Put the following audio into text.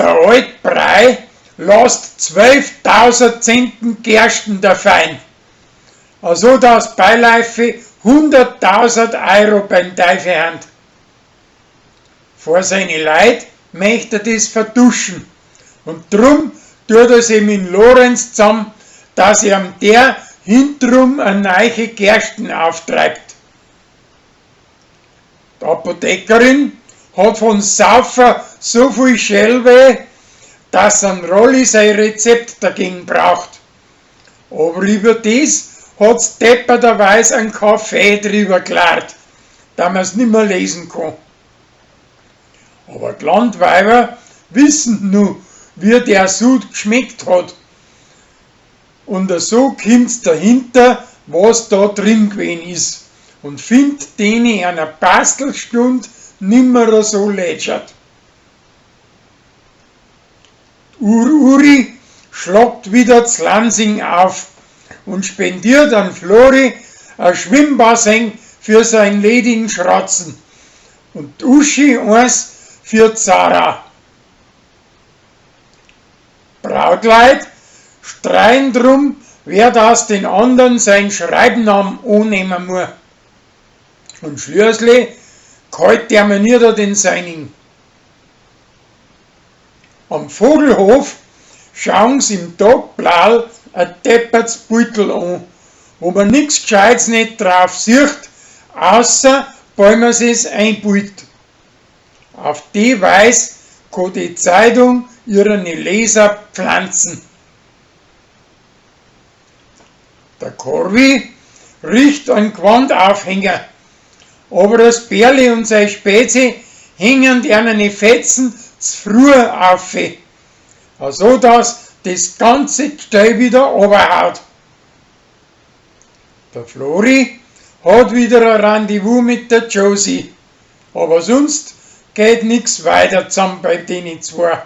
Der alt Brei lasst 12.000 Zenten Gersten dafein, also dass beiläufig 100.000 Euro beim Teufel hand. Vor seine Leid möchte er das vertuschen und drum tut er sich mit Lorenz zusammen, dass ihm der hintrum eine neiche Gersten auftreibt. Die Apothekerin hat von Saufer so viel Schellweh, dass ein Rolli sein Rezept dagegen braucht. Aber über das hat's depperterweise einen Kaffee drüber geklart, da man's nimmer lesen kann. Aber die Landweiber wissen nu, wie der Sud geschmeckt hat. Und so kommt's dahinter, was da drin gewesen ist. Und findet den in einer Bastelstund nimmer so lätschert. Ur-Uri schlagt wieder Zlansing auf und spendiert an Flori ein Schwimmbassin für sein ledigen Schratzen und Uschi eins für Zara. Brautleit streien drum, wer das den anderen sein Schreibnamen annehmen muss. Und schließlich kalt der mir nieder den seinigen. Am Vogelhof schauen sie im Tagblau ein depperts Beutel an, wo man nix Gescheites nicht drauf sieht, außer weil man sich's einbildet. Auf die Weise kann die Zeitung ihre Leser pflanzen. Der Corvi riecht einen Gewandaufhänger, aber das Bärli und seine Spezi hängen ihre Fetzen zu früh auf, so dass das ganze Gestell wieder runterhaut. Der Flori hat wieder ein Rendezvous mit der Josie, aber sonst geht nix weiter zusammen bei denen zwei.